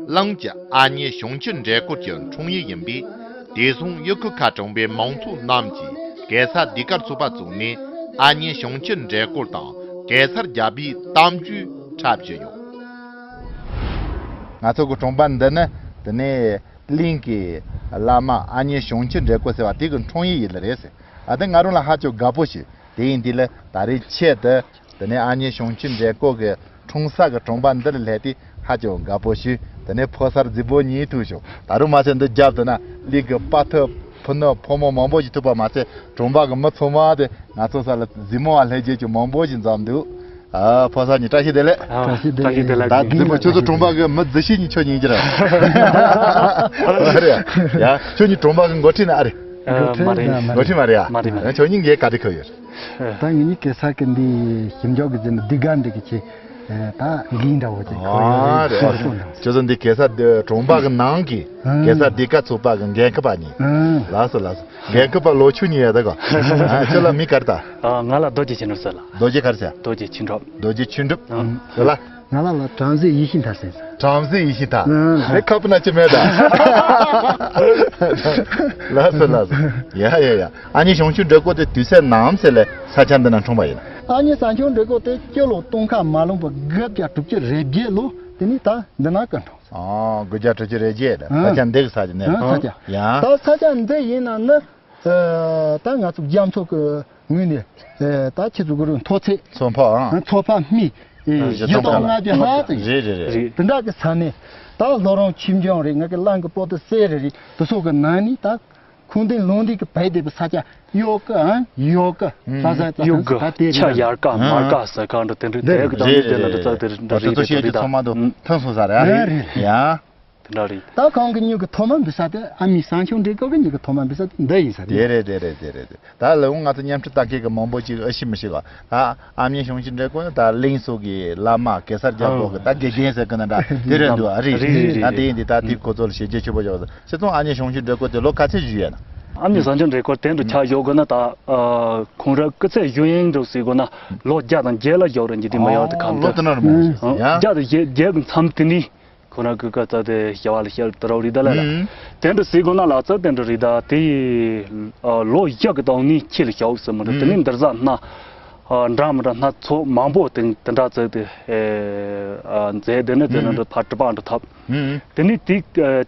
གླིང་གི་ཨ་མྱེས་བྱང་ཆུབ་འདྲེ་བཀོལ་གྱི་འཁྲུངས་ཡུལ་ཡིན་པས། དེ་སོང་གཡུ་ཁུག་ཁ་གྲོང་པའི་མང་ཚོགས་རྣམས་ཀྱིས་གེ་སར་ཟློས་གར་ཚོགས་པ་བཙུགས་ནས་ཨ་མྱེས་བྱང་ཆུབ་འདྲེ་བཀོལ་དང་གེ་སར་རྒྱལ་པོའི་གཏམ་རྒྱུད་འཁྲབ་བཞིན་ཡོད། ང་ཚོ་གི་གྲོང་པ་འདི་ནི་དེ་ནས་གླིང་གི་བླ་མ་ཨ་མྱེས་བྱང་ཆུབ་འདྲེ་བཀོལ་ཟེར་བ་དེ་གི་འཁྲུངས་ཡུལ་ཡིན་ལ་རེད་ཟེར། ཨ་དེ་ང་རང་ལ་ཧ་ཅང་དགའ་པོ་ཞིག་དེ་ཡིན་དུས་ལ་ད་རེས་ཆེད་དུ་དེ་ནས་ཨ་མྱེས་བྱང་ཆུབ་འདྲེ་བཀོལ་གྱི་འཁྲུངས་ས་གི་གྲོང་པ་འདིར་སླེབས་ཏེ་ཧ་ཅང་དགའ་པོ་ཞུས། དེ་ནས་ཕོ་གསར་རྫིག་པོ་གཉིས་ཐུག་བྱུང་། ད་རུང་མ་ཚད་འདི་རྒྱབ་དུ་ན་གླིང་གི་དཔའ་ཐུལ་ཕུ་ནུ་ཕོ་མོ་མང་པོ་ཞིག་ཐུག་པ་མ་ཚད་གྲོང་པ་གི་མི་ཚང་མ་དེ་ང་ཚོ་ས་ལ་གཟིགས་མོ་བ་སླེབས་རྒྱུ་ཅིག་མང་པོ་ཞིག་འཛོམས་འདུག་ཨ་ཕོ་གསར་གཉིས་བཀྲ་ཤིས་བདེ་ལེགས། ཨ་བཀྲ་ཤིས་བདེ་ལེགས། ད་རྫིག་པོ་ཁྱོད་ཚོ་གྲོང་པ་གི་མི་རྫིག་ཤོས་གཉིས་ཁྱོད་གཉིས་ཀྱི་ར། ཨ་རེད་ཡ། ཁྱོད་གཉིས་གྲོང་པ་གི་འགོ་ཁྲིད་ན་ཨ་རེད། ཨ་མ་རེད། འགོ་ཁྲིད་མ་རེད་ཡ། མ་རེད་མ་རེད། ཁྱོད་གཉིས་འགའི་ག་རེ་ཁ་ཡོད། ད་ངེད་གཉིས་གེ་སར་གི་འདི་ཞིབ་འཇུག་གི་ཟེར་ན་ཟློས་གར་འདི་གི་ཆེད་ད་འགན་འདྲ་བོ་ཅིག་ཨ་རེད། ཁྱོད་ཚོ་འདི་གེ་སར་འདི་གྲོང་པ་གི་ནང་གི་ཨ་གེ་སར་ཟློས་གར་ཚོགས་པ་གི་འགན་ཁུར་པ་ཡིན། ཨ་ལགས་སོ་ལགས་སོ། འགན་ཁུར་པ་ལོ་ཆུང་གཉིས་ཡོད་ད་གོ། ཨ་ཁྱོད་ལ་མིང་ག་རེ་ད། ཨ་ང་ལ་རྡོ་རྗེ་ཆོས་གྲུབ་ཟེར་ལ། རྡོ་རྗེ་ག་རེ་ཟེར། རྡོ་རྗེ་ཆོས་གྲུབ། རྡོ་རྗེ་ཆོས་གྲུབ། ཨ་ཁྱོད་ལ། ང་ལ་ལ་བྲམ་ཟེ་ཡིད་བཞིན་དར་ཟེར། བྲམ་ཟེ་ཡིད་བཞིན་དར། ཨང་། དེ་ཁ་སྤུ་ན་ཅི་མེད་ད། ལགས་སོ་ལགས་སོ། ཡ་ཡ་ཡ། ཨ་མྱེས་བྱང་ཆུབ་འདྲེ་བཀོལ་དེ་དུས་ཚོད་ནམ་ཟེར་ལས་ས་ཆ་འདི་ན་འཁྲུངས་པ་ཡིན། ཨ་མྱེས་བྱང་ཆུབ་འདྲེ་བཀོལ་དེ་སྤྱི་ལོ་སྟོང་ཁ་མ་ལོན་པ་དགུ་བརྒྱ་དྲུག་ཅུ་རེ་བརྒྱད་ལོ་དེ་ནས་ད་འདི་ན་སྐུ་འཁྲུངས། ཨོ་དགུ་བརྒྱ་དྲུག་ཅུ་རེ་བརྒྱད་ད་ཨང་། ས་ཆ་འདི་གི་ས་ཆ་ནས། ཨང་། ཨོ་ས་ཆ། ཡ། ད་ས་ཆ་འདི་ཡིན་ན་ནི། ཨ་ད་ང་ཚོ་རྒྱ་མཚོ་གི་ངོས་ནས་ཨ་ད་ཁྱེད་ཚོ་གི་རུ་མཐོ་ཚད། མཚོ་འཕགས་ཨང་། མཚོ་འཕགས་སྨད་ཨ་བཞི་སྟོང་ལྔ་བརྒྱ་ལྷག་ཙམ་ཡོད། རེད་རེད་རེད། དེ་འདྲ་གི་ས་གནས་ད་ལྷོ་རོང་ཆོས་འབྱུང་རེད། ང་གི་གླིང་གི་པོ་ཏི་གསེར་རེད། དེ་ཚོ་གི་ནང་ནས་ད་ཁུངས་ལྡན་ལུང་ལྡན་གི་བལ་འདེབས་པའི་ས་ཆ་ཡོ་ཀི་ཨང་ཡོ་ཀི་ཨང་ས་ས་ད་ཡོ་ཀི་ད་དེ་ཆ་རེད། ཡར་ཀ་མར་ཀ་ཟེར་ག་འདྲ་དེ་འདྲ་དེ་གི་ད་རེད་ནི་དེ་ལ་འདྲ་རེད་ཙག་དེ་རེད། འདྲ་རེད། དེ་ཚོ་བཤད་རྒྱུ་ཚང་མ་དུ་ཐོན་སོང་ས་རེད། རེད་རེད། ཡ། དེ་འདྲ་རེད། ད་ཁོང་གི་མྱིག་གི་ཐོག་མ་འབུད་ས་དེ་ཨ་མྱེས་བྱང་ཆུབ་འདྲེ་བཀོལ་གི་མྱིག་གི་ཐོག་མ་འབུད་ས་དེ་འདི་ཡིན་ས་རེད། དེ་རེད་དེ་རེད་དེ་རེད་དེ། ད་ལོ་ང་ཚོ་མཉམ་འཁྲུག་ལྟ་མཁན་གི་མང་པོ་ཅིག་ཨ་ཤི་མི་ཤི་ག་ད་ཨ་མྱེས་བྱང་ཆུབ་འདྲེ་བཀོལ་ནི་ད་གླིང་སོགས་ཀྱི་བླ་མ་གེ་སར་རྒྱལ་པོ་གི་ད་དགེ་རྒན་ཟེར་གི་ན་འདྲ་དེ་རེད་འདུག་ཨ་རེད། རེད་རེད། ད་དེ་ཡིན་དེ་ད་དེ་ཁོ་ཚོ་ལ་བྱས་རྗེས་ཆེ་པོ་ཡོད་ས་ཁྱེད་ཚོ་ཨ་མྱེས་བྱང་ཆུབ་འདྲེ་བཀོལ་དེ་ལོ་ག་ཚོད་བཞུགས་ཡོད་ན། ཨ་མྱེས་བྱང་ཆུབ་འདྲེ་བཀོལ་དེ་འདྲ་ཆ་བཞག་དགོས་ན་ད་ཁོང་རང་སྐུ་ཚེ་བཞུགས་ཡུན་འདྲ་ཟེར་དགོས་ན་ལོ་བརྒྱ་དང་བརྒྱད་ལ་བཞག་རེད། འཇིག་རྟེན་མ་ཡོང་དུས་ཁམས་ལོ་དེ་དེ་ན་རུ་མ་ཡ། བརྒྱ་དང་བརྒྱད་བརྒྱད་གི་མཚམས་དེ་ནི། ཁོ་རང་གི་ཀ་ཙ་དེ་བྱ་བ་ལ་ཤར་དུ་རོགས་རི་ད་ལ་ལ། ཨུམ། དེ་འདྲ་ཟེར་དགོས་ན་ལ་ཙ་དེ་འདྲ་རི་ད་དེ་ཡི་ལོ་བཞི་གི་སྟེང་ནས་ཁྱེད་ལ་བྱའུ་ཟེར་མི་འདུག་དེ་ནས་འདིར་ཟ་སྣ་འདྲ་མི་འདྲ་སྣ་ཚོགས་མང་པོ་དེ་དེ་འདྲ་ཙ་དེ་མཛད་དེ་ནས་དེ་ནས་འདྲ་ཕར་གྲུ་པ་འདྲ་ཐོབ། དེ་ནས་དེ་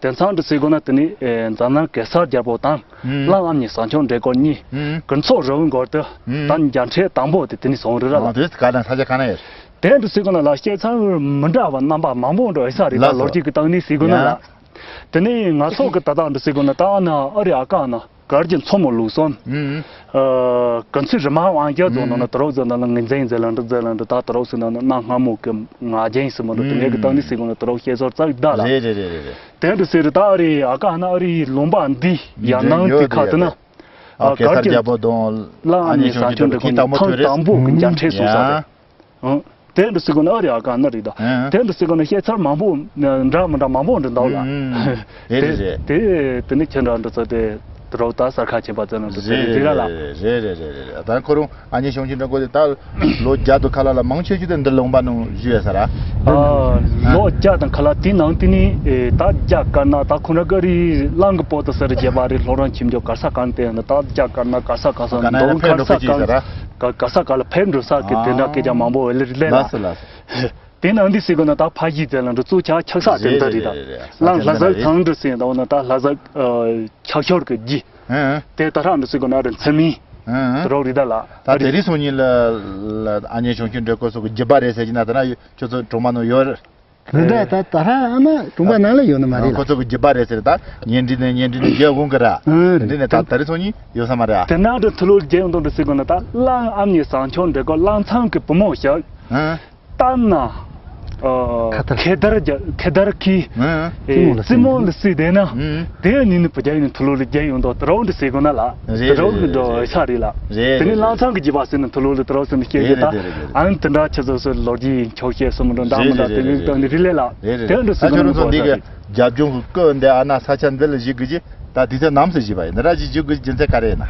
དེང་སང་འདྲ་ཟེར་དགོས་ན་དེ་ནས་འཛམ་གླིང་གེ་སར་རྒྱལ་པོ་དང་གླིང་ཨ་མྱེས་བྱང་ཆུབ་འདྲེ་བཀོལ་གཉིས་གུན་ཚོགས་རི་བོའི་མགོ་དུ་ད་མཇལ་འཕྲད་དང་པོ་དེ་དེ་ནས་སོང་རི་ར་ལ། དེ་ག་ལ་ས་ཆ་ག་ན་ཡོད། དེ་འདྲ་ཟེར་དགོས་ན་ལ་སྐྱེ་ཚང་མི་འདྲ་བ་རྣམ་པ་མང་པོ་འདྲ་ཡོད་ས་རེད་ལ། ལགས་སོ། ལོ་རྒྱུས་ཀྱི་སྟེང་ནས་ཟེར་དགོས་ན་ལ། ཡ། དེ་ནས་ང་ཚོ་གི་ད་ལྟ་འདྲ་ཟེར་དགོས་ན་ད་ན་ཨ་རི་ཨ་ཀ་ན་གར་གྱི་མཚོ་མོ་ལུག་སོན། ཨུ། ཨ་གུན་ཚོད་རི་མ་དབང་རྒྱལ་རྫོང་ནང་ན་དུ་རོགས་ཟེར་ན་ལ་ངན་འཛིན་ཟེར་ལ་འདྲ་ཟེར་ལ་འདྲ་ད་དུ་རོགས་ཟེར་ན་ན་སྔ་མོ་གི་ང་རྒྱལ་ཟེར་མ་འདྲ་དེ་ནས་གི་སྟེང་ནས་ཟེར་དགོས་ན་དུ་རོགས་བཤད་ཚོར་ཙག་ད་ལ། རེད་རེད་རེད་རེད། དེ་འདྲ་ཟེར་ད་ཨ་རི་ཨ་ཀ་ན་ཨ་རིའི་ལུང་པ་འདི་ཡ་ནང་དེ་ཁ་དུ་ན། ཨ་གེ་སར་རྒྱལ་པོ་དང་གླིང་ཨ་མྱེས་བྱང་ཆུབ་འདྲེ་བཀོལ་ཐེངས་དང་པོ་ཐེངས་དང་པོ་གི་མཇལ་འཕྲད་སོང་ས་རེད། ཨང་། དེ་འདྲ་ཟེར་གོ་ན་ཨ་རི་ཨ་ག་ན་རེད་ད། ཨང་། དེ་འདྲ་ཟེར་གོ་ན་བཤད་ཚར་མང་པོ་འདྲ་མི་འདྲ་མང་པོ་འདྲ་འདུག་ལ། ཨང་། རེད་རེད་རེད། དེ་དེ་དེ་ནི་ཁྱེད་འདྲ་འདྲ་ཚོ་དེ་དེ་རོགས་ད་གསར་ཁ་ཆེན་པ་ཚོ་ནང་དུ་དེ་རེད་རེད་ལ། རེད་རེད་རེད་རེད། ད་ཁོ་རང་ཨ་མྱེས་ཞང་ཞུང་འདྲ་གོ་དེ་ད་ལོ་བརྒྱ་དང་ཁ་ལ་ལ་མང་ཆེ་ཤོས་དེ་འདི་ལུང་པ་ནང་བཞུགས་ཡོད་ས་ར། ཨ། ལོ་བརྒྱ་དང་ཁ་ལ་དེ་ནང་དེ་ནི་ཨེ་ད་རྒྱ་དཀར་ནག་ད་ཁོ་རང་ག་རི་གླང་གི་པོ་ཏི་ཟེར་རྒྱས་པ་རེད། ལྷོ་རོང་ཁྱིམ་རྒྱུད་ག་ས་ག་ནས་དེ་ཡང་ད་རྒྱ་དཀར་ནག་ག་ས་ག་ས་ག་ན་མདོ་ཡང་ཕེབས་ག་ས་འགྲོ་གི་ག་ས་ཡིན་ས་ར། ག་ག་ས་ག་ལ་ཕེབས་འགྲོ་ས་གི་དེ་འདྲ་སྐད་ཆ་མང་པོ་ལེ་ལེ་ལ། ལགས་སོ་ལགས་སོ། དེ་ནང་འདི་ཟེར་གོ་ན་ད་ཕ་གཞིས་ཚལ་ལ་འགྲོ་ཚུགས་ཆ་ཆགས་ས་དེ་འདྲ་རེད་ད། རེད་རེད། གླང་ལྷ་ས་ཚང་འགྲོ་ཟེར་ད་འོ་ན་ད་ལྷ་ས་ཆགས་ཤོར་གི་རྒྱུ། ཨང་། དེ་ད་རང་འགྲོ་ཟེར་གོ་ན་རེད་མཚན་མིན། ཨང་། དེ་རོགས་རེད་ད་ལ། ད་དེ་རིང་སང་ཉིན་ལ་ལ་ཨ་མྱེས་ཞང་ཞུང་འདྲ་གོ་སོགས་ཀྱི་རྒྱུད་པ་རེད་ཟེར་གྱི་ན་ད་ན་ཁྱོད་ཚོ་གྲོང་པ་ནང་ཡོད་རེད། རེད་ད་ད་ད་རང་ཨ་མ་གྲོང་པ་ནང་ལ་ཡོད་ནི་མ་རེད་ལ། ཁོ་ཚོ་གི་རྒྱུད་པ་རེད་ཟེར་ད་ཉེ་འབྲེལ་ནས་ཉེ་འབྲེལ་ནས་རྒྱལ་དགོངས་གི་ར། ཨང་། རེད། དེ་ནས་ད་ད་རིང་སང་ཉིན་ཡོད་ས་མ་རེད་ཨ། དེ་ནང་དུ་ཐུ་ལུ་རྒྱལ་ཡོང་དོན་དུ་ཟེར་གོ་ན་ད་གླང་ཨ་མྱེས་ཟངས་ཆུང་འདྲ་གོ་གླང་ཚང་གི་བུ་མོ་ཞིག་ཨང་། ལྟ་ན། ཨ། ཁ་དར། ཁེ་དར་རྒྱ་ཁེ་དར་གྱི། ཨང་། ཨེ། རྩེ་མོ་ལ་བསྲེས་བསྡད་ན། ཨང་། དེ་ནི་ནི་བུ་རྒྱལ་ཡིན་ཐུ་ལུ་ལ་རྒྱལ་ཡོང་དོ་དེ་རོགས་འདི་ཟེར་དགོས་ན་ལ། རེད་དེ་རོགས་རེད་ཀྱི་འགྲོ་རེད་ས་རེད་ལ། རེད་དེ་ནི་རེད་གླང་ཚང་གི་རྒྱུད་པ་ཟེར་ན་ཐུ་ལུ་ལ་དེ་རོགས་ཟེར་ན་སྐད་ཆ་རེད་ད། རེད་རེད་རེད། ཨང་དེ་འདྲ་ཆ་ཚོད་ཚོད་ལོ་རྒྱུས་འཁྱོག་བཤད་སོ་མི་འགྲོ་འདྲ་མི་འདྲ་དེ་རེད་རེད་རེད་རེད། དེ་འདྲ་ཟེར་ད་ཁྱོད་རང་ཚོ་འདི་གི་རྒྱབ་ལྗོངས་ཀྱི་སྐོར་འདི་ཨ་ན་ས་ཆ་འདི་ལ་གཞིགས་དགོས་ཀྱི་ད་དུས་ཚོད་ནམ་ཟེར་གཞིགས་པ་ཡིན་ན་ར་གཞིགས་རྒྱུ་དགོས་རྒྱུ་མཚན་ག་རེ་ཡིན་ན།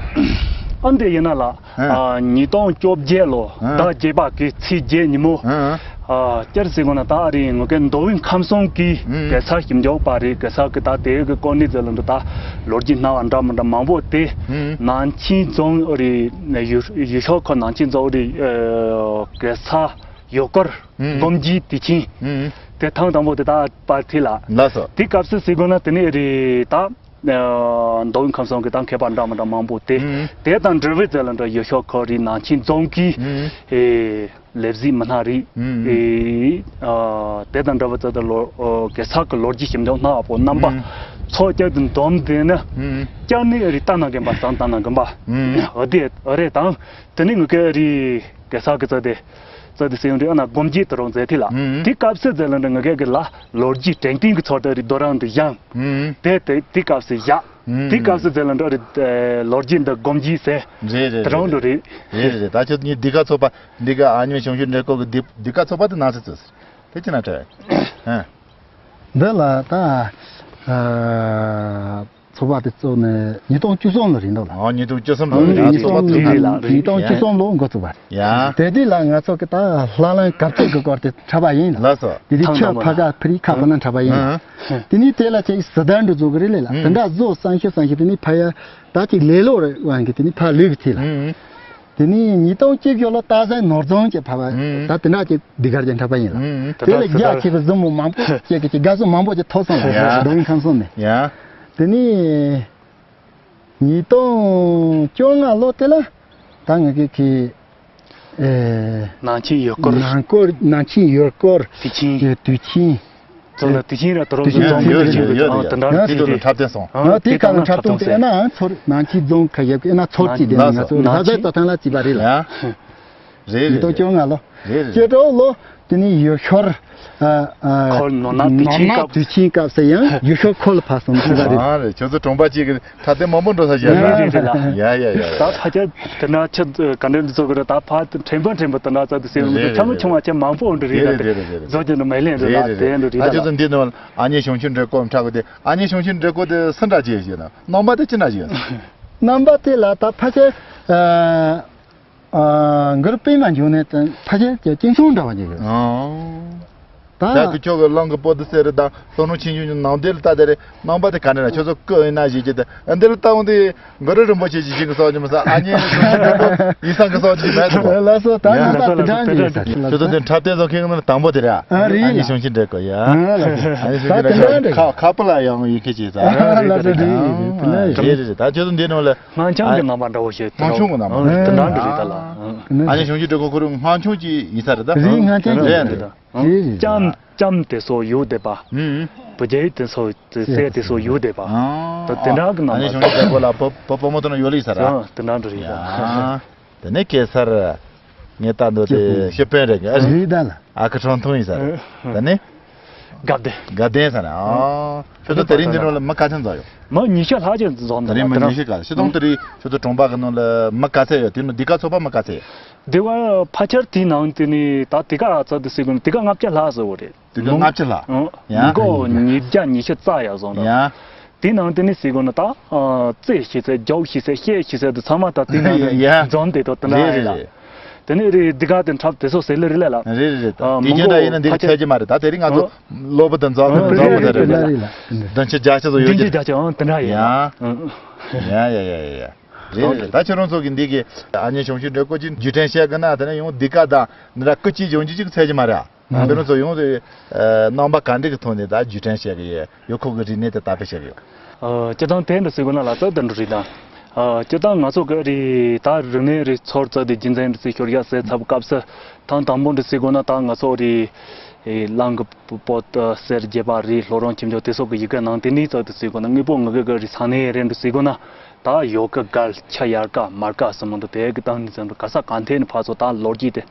ཨ་འདི་ཡིན་ན་ལ། ཨ། ཉིས་སྟོང་བཅོ་བརྒྱད་ལོ་ཨ། ཟླ་བརྒྱད་པ་གི་ཚེས་བརྒྱད་ཉིན་མོ། ཨ། ཨ། སྤྱིར་ཟེར་དགོས་ན་ད་ཨ་རི་ངོ་སྐལ་མདོ་དབུས་ཁམས་གསུམ་གི་ཨ། གེ་སར་ཞིབ་འཇུག་པ་རེད། གེ་སར་གི་ད་དེ་གི་སྐོར་ནི་ཟེར་ལ་འདུག་ད་ལོ་རྒྱུས་སྣ་བ་འདྲ་མི་འདྲ་མང་པོ་དེ་ཨ། ནང་ཆེན་རྫོང་ཨ་རི་ཡུལ་ཡུལ་ཤོག་ཁོ་ནང་ཆེན་རྫོང་ཨ་རི་ཨ། གེ་སར་ཡུལ་སྐོར་ཨ། སྒོམ་རྒྱུའི་དུས་ཆེན་ཨ། དེ་ཐེངས་དང་པོ་དེ་ད་པར་ཐི་ལ། ལགས་སོ། དེ་སྐབས་སུ་ཟེར་དགོས་ན་དེ་ནི་ཨ་རི་ད། ཨ། མདོ་དབུས་ཁམས་གསུམ་གྱི་ད་མཁས་པ་འདྲ་མི་འདྲ་མང་པོ་དེ། ཨང་། དེ་དང་འབྲེལ་བའི་རྩ་ལ་འདྲ་ཡུལ་ཤོག་ཁོ་རའི་ནང་ཆེན་རྫོང་གི་ཨང་། ཨེ། ལས་གཟིགས་མི་སྣ་རིགས། ཨང་། ཨེ། ཨ། དེ་དང་འདྲ་བའི་རྩ་དེ་ལོ། ཨོ། གེ་སར་གྱི་ལོ་རྒྱུས་ཞིབ་འཇུག་སྣ་བ་པོ་རྣམ་པ། ཨང་། ཚོགས་བཅར་དུ་འཛོམས་དེ་ནི། ཨང་། བཅར་ནས་ཨ་རི་ལྟ་ན་རྒན་པ་བཟང་ལྟ་ན་རྒན་པ། ཨང་། ཨ་དེ་ཨ་རེ་དང་། དེ་ནི་ངུ་གེ་ཨ་རི་གེ་སར་གྱི་རྩ་དེ། རྩ་དེ་སེ་ཡོང་དུས་ཨ་ན་སྒོམ་རྒྱུ་དེ་རང་མཛད་དེ་ལ། ཨང་། དེ་སྐབས་སུ་མཛད་ལ་འདྲ་ངུ་གེ་གི་ལ་ལོ་རྒྱུས་དྲན་རྟེན་གྱི་ཚོགས་དེ་ཨ་རི་རྡོ་རང་དུ་བཞེངས། ཨང་། དེ་དེ་དེ་སྐབས་སུ་བཞག་ཨང་། དེ་སྐབས་སུ་མཛད་ལ་འདྲ་རེད། ལོ་རྒྱུས་འདི་སྒོམ་རྒྱུ་ཟེར། རེད་རེད། དེ་རང་འདྲ་རེད། རེད་རེད་རེད། ད་ཁྱོད་ཉིད་འདི་ག་ཚོགས་པ་འདི་ག་ཨ་མྱེས་ཞང་ཞུང་འདྲ་གོ་གི་འདི་འདི་ག་ཚོགས་པ་དེ་ནང་སེ་ཚོས་དེ་ཅི་ན་དྲ། ཨ། འདི་ལ་ད། ཨ། ཚོགས་པ་དེ་བཙུགས་ནས་ཉིས་སྟོང་བཅུ་གསུམ་ལ་རེད་འདུག་ལ། ཨ། ཉིས་སྟོང་བཅུ་གསུམ་ལ་རེད། ཨ། ཉིས་སྟོང་བཅུ་གསུམ་ལོ་འགོ་བཙུགས་པ་རེད། ཡ། དེ་དུས་ལ་ང་ཚོ་གི་ད་ལྷ་ལམ་གབ་ཚིག་གི་སྐོར་དེ་འཁྲབ་པ་ཡིན་ལ། ལགས་སོ། དེ་དུས་ཆུ་ཕ་ག་ཕ་རི་ཁ་བ་ན་འཁྲབ་པ་ཡིན་ལ། ཨ། དེ་ནས་དེ་ལ་ཅིག་ཟི་ལྟར་འདྲ་བཟོ་གི་རེད་ལ། ཨ། དེ་འདྲ་བཟོ་བསམ་ཤེས་བསམ་ཤེས་དེ་ནས་ཕ་ཡ་ད་ཅིག་ལེ་ལོ་རེ་བ་གི་དེ་ནས་ཕ་ལུས་གི་ཐིག་ལ། ཨ། དེ་ནས་ཉིས་སྟོང་བཅུ་བཞི་ལོ་སྟག་གཟིག་ནོར་རྫོང་གི་ཕ་བ་ཨ། ད་དེ་འདྲ་ཅིག་འདི་གར་ཅིག་འཁྲབ་པ་ཡིན་ལ། ཨ། དེ་ལ་རྒྱ་ཆེ་བའི་གཟིགས་མོ་མང་པོ་ཅིག་གི་ཅིག་དགའ་བསུ་མང་པོ་ཅིག་ཐོབ་སོང་ལ། ཡ། མདོ་དབུས་ཁམས་གསུམ་ནས། ཡ། དེ་ནས། ཉིས་སྟོང་བཅོ་ལྔ་ལོ་དེ་ལ་ད་ངེད་ཀྱི་གི་ཨེ། ནང་ཆེན་ཡུལ་སྐོར། ནང་སྐོར་ནང་ཆེན་ཡུལ་སྐོར་དུས་ཆེན། དུས་ཆེན། ཙོ་ལ་དུས་ཆེན་ར་དོ་རོ་དུས་ཆེན་ཡོད་ཡོད་ཡོད། ཨ། དེ་འདྲ་ཡོད་དེ་ལ་འཁྲབ་སྟོན་སོང་། ཨ། དེ་ག་ལ་འཁྲབ་སྟོན་དེ་ན་ཚོར་ནང་ཆེན་རྫོང་ཁ་ཡོད་ཀྱི་ན་ཚོར་གྱི་དེ་ན་ང་ཚོ་ལྷ་སའི་དོ་ཐང་ལ་བྱིས་པ་རེད་ལ། རེད་རེད། ཉིས་སྟོང་བཅོ་ལྔ་ལོ། རེད་རེད། སྤྱི་ཚོགས་ལོ། དེ་ནས་ཡུལ་ཤོར། ཨ། ཨ། ཁོལ་ནོར་ནག་དུས་ཆེན་སྐབས། དུས་ཆེན་སྐབས་སུ་ཡང་ཡུལ་ཤོར་ཁོལ་ཕ་སོང་ཟེར་བ་རེད། ཨ་རེད། ཁྱོད་ཚོ་གྲོང་པ་གཅིག་གི་འཁྲབ་སྟོན་མང་པོ་འགྲོ་ས་ཞིག་རེད། རེད་རེད་རེད་ལ། ཡ་ཡ་ཡ་ཡ། ད་ཕ་ཆ་དེ་ན་ཆ་ག་འདྲ་འདི་ཚོ་གི་རེད། ད་ཕ་ཕྲན་བུ་ཕྲན་བུ་དེ་ན་ཚ་དུ་སེམས་འདི་ཆ་མ་ཆུང་བ་ཆ་མང་པོ་འདི་རེད། རེད་རེད་རེད། བཟོ་རྒྱུ་འདི་མེད་ལེན་རེད་ལ། དེ་འདི་རེད་ད། ཁྱོད་ཚོ་འདི་ནང་ཨ་མྱེས་ཞང་ཞུང་འདྲ་སྐོར་འཁྲབ་གི་དེ། ཨ་མྱེས་ཞང་ཞུང་འདྲ་སྐོར་དེ་སུ་འདྲ་ཅིག་ཡོད་ན། རྣམ་པ་དེ་ཅི་འདྲ་ཅིག་ཡོད་ན། རྣམ་པ་དེ་ལ་ད་ཕ་ཆ། ཨ། གུ་རུ་པད་མ་འབྱུང་གནས་དང་ཕ་ཆེན་གྱི་སྐྱིན་ཚང་འདྲ་བ་ཅིག་རེད། ཨང་། ད་ད་ཁྱོད་ཀྱི་གླང་གི་པོ་ཏི་གསེར་རི་དང་ལྷོ་ནུབ་ཆེན་ཆུང་ནང་དེ་ལ་ལྟ་དེ་རེད། རྣམ་པ་དེ་ག་འདྲ་རེད། ཁྱོད་ཚོ་སྐུ་ཡིན་ན་ཞིག་གྱི་དེ་འདི་ལ་ལྟ་འོང་དུས་གུ་རུ་རིན་པོ་ཆེ་ཞིག་ཞིག་གི་སོགས་ཀྱི་མི་ས། ཨ་མྱེས་ཞང་ཞུང་འདྲ་སྐོར་ཡིན་ས་གི་སོགས་ཅིག་མེད་དོ། ལགས་སོ། ད་ཡ། རྣམ་པ་དེ་འདྲ་འདྲ་ཡིན་ས་ལགས་སོ། ཁྱོད་ཚོ་དེ་འཁྲབ་སྟོན་བཟོ་མཁན་ནི་དང་པོ་དེ་རེད། ཨ་རེད། ཨ་མྱེས་ཞང་ཞུང་འདྲ་སྐོར་ཡ། ཨ་ལགས་སོ། ཨ་མྱེས་ཞང་ཞུང་འདྲ་སྐོར་ཁ་ཁ་པ་ལ་ཡང་ཡིན་མཁན་ཅིག་ས། ཨ་ལགས་སོ། རེད་རེད་རེད། དེ་ལ་རེད་རེད་རེད། ད་ཁྱོད་ཚོ་འདི་ནང་ལ། སྔགས་འཆང་གི་རྣམ་པ་འདྲ་བོ་ཞིག་སྔགས་འཆང་གི་རྣམ་པ། དེ་འདྲ་འདྲ་རེད་ད་ལ། ཨ་ནི་ཞང་ཞུང་འདྲ་སྐོར་ཁོ་རང་སྔགས་འཆང་ཅིག་ཡིན་ས་རེད་ད། རེད། སྔགས་འཆང་ཅིག་རེད་རེད་ད། རེད་རེད། ལྕམ་ལྕམ་དེ་ཚོ་ཡོད་བསྡད་པ། ཨུམ། བུ་རྒྱལ་དེ་ཚོ་སྲས་དེ་ཚོ་ཡོད་བསྡད་པ། ཨ་ད་དེ་འདྲ་གི་རྣམ་པ། ཨ་ནི་ཞང་ཞུང་འདྲ་སྐོར་ལ་བུ་བུ་བུ་མོ་དེ་ན་ཡོད་ལེ་ས་ར། ཨ་དེ་འདྲ་འདྲ་རེད་ད། ཡ། དེ་ནས་གེ་སར། ངས་ལྟ་འདོད་དེ་ཤེས་དཔོན་རེད་གི། རེད་ད་ལ། ཨ་ཁུ་ཁྲོམ་ཐུང་ཡིན་ས་རེད། ཨ། དེ་ནས། དགའ་ལྡན། དགའ་ལྡན་ཟེར་ན། ཨ། ཁྱོད་ཚོ་དེ་རིང་འདི་ནང་ལ་མི་ག་ཚད་འཛོམས་ཡོད། མི་ཉི་ཤུ་ལྷག་ཅིག་འཛོམས་འདུག་དེ་རིང་མི་ཉི་ཤུ་ག་ཤི་ཐོང་དེ་རིང་ཁྱོད་ཚོ་གྲོང་པ་གི་ནང་ལ་མི་ག་ཚད་ཡོད། དེ་ནང་འདི་ག་ཚོགས་པ་མི་ག་ཚད་ཡོད། དེ་བ་ཕལ་ཆེར་དེའི་ནང་དེ་ནི་ད་དེ་ག་ཚོགས་དེ་སྲིད་གོ་ནི་དེ་ག་ལྔ་བརྒྱ་ལྷག་ཟེར་བ་རེད། དེ་ག་ལྔ་བརྒྱ་ལྷག་ཡ། མི་མགོ་ཉིས་བརྒྱ་ཉི་ཤུ་རྩ་ཡ་བཟོ་འདུག་ཡ། དེའི་ནང་དེ་ནི་སྲིད་གོ་ནི་ད་རྩེ་ཤི་ཚེ་རྒྱོག་ཤི་ཚེ་ཤེ་ཤི་ཚེ་དུ་ཚང་མ་ད་དེའི་ནང་དེ་ཡ། འཛོམས་དེ་དོ་དེ་འདྲ་རེད་ཡ་ལ། རེད། དེ་ནས་རེད་འདི་ག་དེ་འཁྲབ་དེ་སོགས་ཟེར་ལེ་རེད་ལ། རེད་རེད་རེད། ཨ། དེ་མི་རྒྱུན་འདྲ་མགོ་ཡིན་ན་འདི་ཕལ་ཆེར་ཚད་ཀྱི་མ་རེད། ད་དེ་རིང་ང་ཚོ་ཨ་སློབ་བུ་དང་འཛོམས་ཨ་གི་འཛོམས་གི་དེ་རེད་ལ། དེ་འདྲ་རེད་ལ། བདུན་ཅུ་བརྒྱད་ཅུ་ཙམ་ཡོད་ཀྱི་རེད། བདུན་ཅུ་བརྒྱད་ཅུ་ཨང་དེ་འདྲ་ཡིན་ཡ། ཡ་ཡ་ཡ་ཡ་ཡ། རེད་རེད་རེད། ད་ཁྱོད་རང་ཚོ་གི་འདི་གི་ཨ་མྱེས་གཞུང་ཞུ་འདྲ་བཀོད་ཀྱི་བརྒྱུད་འཕྲིན་བཤད་གི་ན་དེ་ནས་ཡང་འདི་ག་དང་འདི་འདྲ་སྐུ་མཁྱེན་གཞུང་ཞུ་ཅིག་ཚད་ཀྱི་མ་རེད་ཨ། ཁྱོད་རང་ཚོ་ཡོངས་སུ་རྣམ་པ་ག་འདྲ་གི་ཐོག་ནས་ད་བརྒྱུད་འཕྲིན་བཤད་གི་ཡོད། ཡོད་ཁོ་གི་རིག་གནས་དེ་དར་སྤེལ་བྱེད་ཀྱི་ཡོད། ཨ། སྤྱིར་བཏང་དེ་འདྲ་ཟེར་དགོས་ན་ལ་རྩ་དེ་འདྲ་རེད་ད། ཨ། སྤྱིར་བཏང་ང་ཚོ་གི་རེད་ད་རིག་གནས་རེད་ཚོར་རྩ་དེ་རྒྱུན་འཛིན་རེད་ཚེ་ཤོར་ཡ་ཟེར་ཚབ་སྐབས་སུ་ཐེངས་དང་པོ་འདྲ་ཟེར་དགོས་ན་ད་ང་ཚོ་རེད། ཨེ། གླང་གི་པོ་ཏི་གསེར་རྒྱལ་བ་རེད། ལྷོ་རོང་ཁྱིམ་སྤྱོད་དེ་སོགས་ཀྱི་ཡི་གེ་ནང་དེ་ནས་རྩ་དེ་ཟེར་དགོས་ན་དངོས་པོ་ང་གི་གི་རེད་ས་གནས་རེད་འདྲ་ཟེར་དགོས་ན་ད་ཡོ་གི་གལ་ཆ་ཡར་ཀ་མར་ཀ་སོ་མང་དུ་དེ་གི་སྟེང་ནས་ཙམ་དུ་ག་ས་ག་འཐེན་ནས་ཕར་ཚུར་ད་ལོ་རྒྱུས་དེ།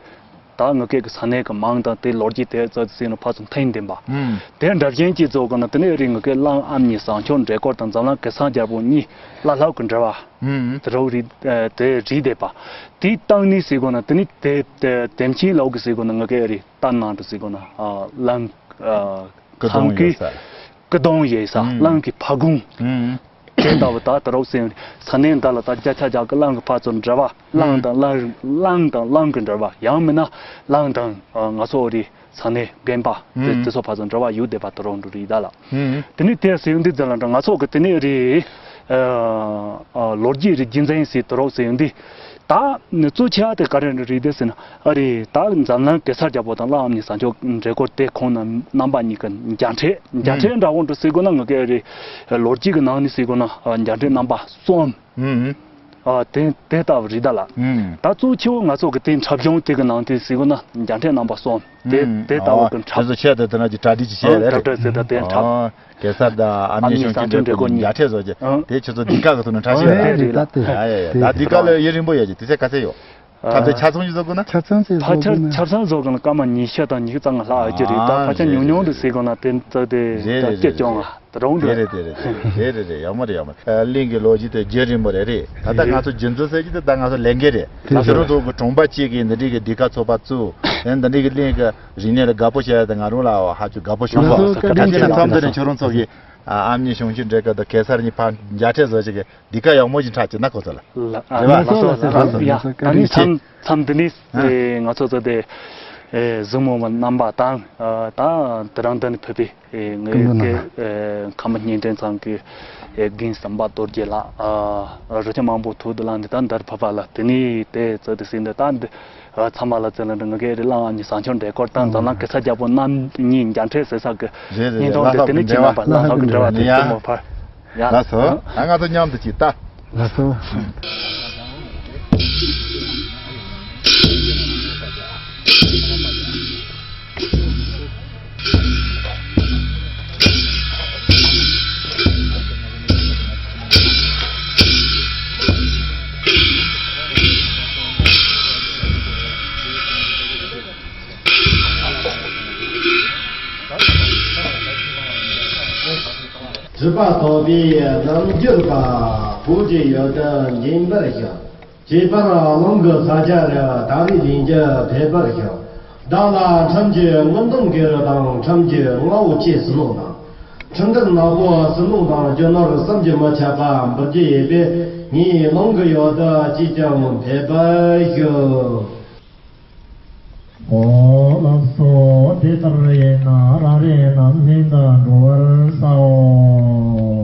ད་ངི་གེ་གི་ས་གནས་ཀྱི་མིང་དང་དེ་ལོ་རྒྱུས་དེ་ཙོགས་ཟེར་ནས་ཕར་ཚུར་འཐེན་བསྡད་པ། ཨུམ། དེ་འདྲ་བཞིན་གྱི་ཚོ་གི་ནི་དེ་ནས་རིང་ངི་གེ་གླང་ཨ་མྱེས་བཟང་སྐྱོང་འདྲེ་སྐོར་དང་འཛམ་གླིང་གེ་སར་རྒྱལ་པོ་གཉིས་བླ་སློབ་ཀྱི་འབྲེལ་བ། ཨུམ། དེ་རུ་རིག་ཨ་དེ་རིག་བསྡད་པ། དེའི་སྟེང་ནས་ཟེར་དགོས་ན་དེ་ནི་དེ་དེ་དེ་མཁྱེན་ལོག་གི་ཟེར་དགོས་ན་ངི་གེ་རིག་ལྟ་ནང་དུ་ཟེར་དགོས་ན་ཨ་གླང་ཨ་སྐུ་གདུང་ཡོད་ས། སྐུ་གདུང་ཡོད་ས། ཨུམ། གླང་གི་ཕ་གུང་། ཨུམ། དེ་ལྟ་བུ་ད་ད་རོགས་ཟེར་ས་གནས་འདི་ལ་ད་བརྒྱ་ཆ་བརྒྱ་གི་གླང་གི་ཕར་ཚུར་འབྲེལ་བ་གླང་དང་གླང་གླང་དང་གླང་གི་འབྲེལ་བ་ཡང་མིན་ན་གླང་དང་ང་ཚོ་རི་ས་གནས་རྒན་པ་དེ་ཨུམ། དེ་ཚོ་ཕར་ཚུར་འབྲེལ་བ་ཡོད་བསྡད་པ་ད་རོགས་འགྲོ་རེད་ད་ལ། ཨུམ། དེ་ནས་དེ་ཟེར་འདི་ཚོ་ལ་འདྲ་ང་ཚོ་གི་དེ་ནས་རི་ལོ་རྒྱུས་རི་རྒྱུན་འཛིན་ཟེར་ད་རོགས་ཟེར་འདི། ད་གཙོ་ཆེ་བ་དེ་ག་རེ་རེད་དེ་ཟེར་ན་ཨ་རེད། ད་འཛམ་གླིང་གེ་སར་རྒྱལ་པོ་དང་གླང་ཨ་མྱེས་བཟང་སྐྱོང་འདྲེ་སྐོར་དེ་ཁོང་རྣམ་རྣམ་པ་གཉིས་ཀྱི་མཇལ་འཕྲད་མཇལ་འཕྲད་འདྲ་བོ་འདྲ་ཟེར་དགོས་ན་ངི་གེ་རེད། ལོ་རྒྱུས་ཀྱི་ནང་ནས་ཟེར་དགོས་ན་མཇལ་འཕྲད་རྣམ་པ་གསུམ། ཨ་དེ་དེ་ལྟ་བུ་རེད་ད་ལ། ད་གཙོ་ཆེ་བོ་ང་ཚོ་གི་དེ་འཁྲབ་གཞུང་དེ་གི་ནང་དེ་ཟེར་དགོས་ན་མཇལ་འཕྲད་རྣམ་པ་གསུམ། དེ་དེ་ལྟ་བུ་གི་འཁྲབ། ཁྱེད་ཚོ་ཆེད་དུ་དེ་ན་གྱི་གྲ་སྒྲིག་ཅིག་བྱས་རེད། གྲ་སྒྲིག་ཟེར་ད་དེ་འཁྲབ། གེ་སར་དང་ཨ་མྱེས་གཞུང་ཆེན་འདྲེ་སྐོར་གཉིས་མཇལ་འཕྲད་བཟོ་རྒྱུ་དེ་ཁྱེད་ཚོ་འདི་ག་གི་ཐོག་ནས་འཁྲབ་ཤེས་རེད། རེད་ད་དེ། ད་འདི་ག་ལ་ཡུན་རིང་པོ་ཡོད་ཀྱི་དུས་ཚོད་ག་ཚད་ཡོད། འཁྲབ་ཚན་ཆ་ཚང་ཞིག་བཟོ་དགོས་ན། ཆ་ཚང་ཞིག་ཕལ་ཆེར་ཆ་ཚང་བཟོ་དགོས་ན་སྐར་མ་ཉི་ཤུ་དང་ཉི་ཤུ་རྩ་ལྔ་ལྷག་ཡོད་ཀྱི་རེད་ད། ཕལ་ཆེར་ཉུང་ཉུང་དུ་ཟེར་དགོས་ན་དེ་ཚོ་དེ་རེད་རེད་རེད་རེད། སྐྱོ་སྐྱོ་ང་། རང་དེ་རེད་དེ་རེད་དེ་རེད་དེ་རེད་དེ་རེད། ཡག་མོ་རེད་ཡག་མོ་རེད། གླིང་གི་ལོ་རྒྱུས་དེ་རྒྱུན་རིང་པོ་རེད་རེད། ད་ལྟ་ང་ཚོ་རྒྱུན་འཛིན་ཟེར་གྱི་དེ་ད་ང་ཚོ་ལས་འགན་རེད། ད་ཁྱེད་རང་ཚོ་གི་གྲོང་པ་གཅིག་གིས་འདི་འདྲའི་གི་འདི་ག་ཚོགས་པ་བཙུགས། དེ་འདི་འདྲའི་གི་གླིང་གི་རིག་གནས་ལ་དགའ་པོ་བྱས་ཏེ་ང་རང་ལ་ཧ་ཅང་དགའ་པོ་བྱུང་། ང་ཚོ་བཀའ་དྲིན་ཆེ། ད་མཚམས་འདི་ནས་ཁྱེད་རང་ཚོ་གི་ཨ་མྱེས་གཞུང་ཆེན་འདྲེ་སྐོར་དང་གེ་སར་གཉིས་ཕར་མཇལ་འཕྲད་བཟོ་ཅིག་གི་འདི་ག་ཡག་མོ་ཞིག་འཁྲབ་ཅིག་ན་གོ་ཚོད་ལ། ལགས་སོ་ལགས་སོ་ལགས་སོ། ཡ་ད་ནི་མཚམས་མཚམས་འདི་ནས་ང་ཚོ་ཚོ་དེ་གཟིགས་མོ་བ་རྣམ་པ་དང་ད་དེ་རང་དེ་ནས་ཕེབས་པའི། ཨེ། ངའི་སྐད། ཨེ། ཁམས་སྙིང་དྲན་ཚང་གི། ཨེ། རྒན་བསམ་པ་རྡོ་རྗེ་ལགས། ཨ། རོགས་ཆ་མང་པོ་ཐུག་དུ་ལངས་ནས་ད་འདིར་ཕབ་པ་ལ་དེ་ནས་དེ་ཚོ་དེ་ཟིན་འདི་ད་འདི། ཨ། ཚང་མ་ལ་ཚེ་ལ་འདི་ང་གི་རི་གླང་ཨ་མྱེས་བཟང་སྐྱོང་འདྲེ་སྐོར་དང་འཛམ་གླིང་གེ་སར་རྒྱལ་པོ་རྣམ་གཉིས་མཇལ་འཕྲད་ཟེར་ས་གི། རེད་རེད་རེད། སྙིང་སྟོབས་དེ་དེ་ནས་ཅི་མེད་པ་ལ་ལྷག་གི་འབྲེལ་བ་དེ་ཅི་མོ་ཕར། ཡ། ལགས་སོ། ད་ང་ཚོ་མཉམ་དུ་ཅིག་ལྟ། ལགས་སོ། སྒྲིབ་པ་ལྡོག་པའི་རྣལ་འབྱོར་པ། བོད་ཀྱི་ཡུལ་དུ་འཛིན་པར་ཤོག། ཁྱད་པར་རླུང་གི་ས་ཆ་རུ་དར་བའི་ལན་གྱི་ཕེབས་པར་ཤོག། བདག་ལ་ཁྲིམས་ཀྱི་མངོན་འདོད་གུ་རུ་དང་ཁྲིམས་ཀྱི་རྔ་བོ་ཆེ་སྲིན་མོ་དང་། ཁྲིམས་འགལ་ནག་པོ་སྲིན་མོ་དང་རྒྱུ་ནོར་བསམ་གྱིས་མི་ཁྱབ་པ་འབུལ་རྒྱུ་ཡོད་པས། ངའི་རླུང་གི་ཡུལ་དུ་ཅིས་ཀྱང་ཕེབས་པར་ཤོག། ཨོ་ལགས་སོ། དེ་ལྟར་ཡིན་ན་རང་རེ་རྣམས་ལྷན་དུ་འགྲོ་བར་བྱའོ།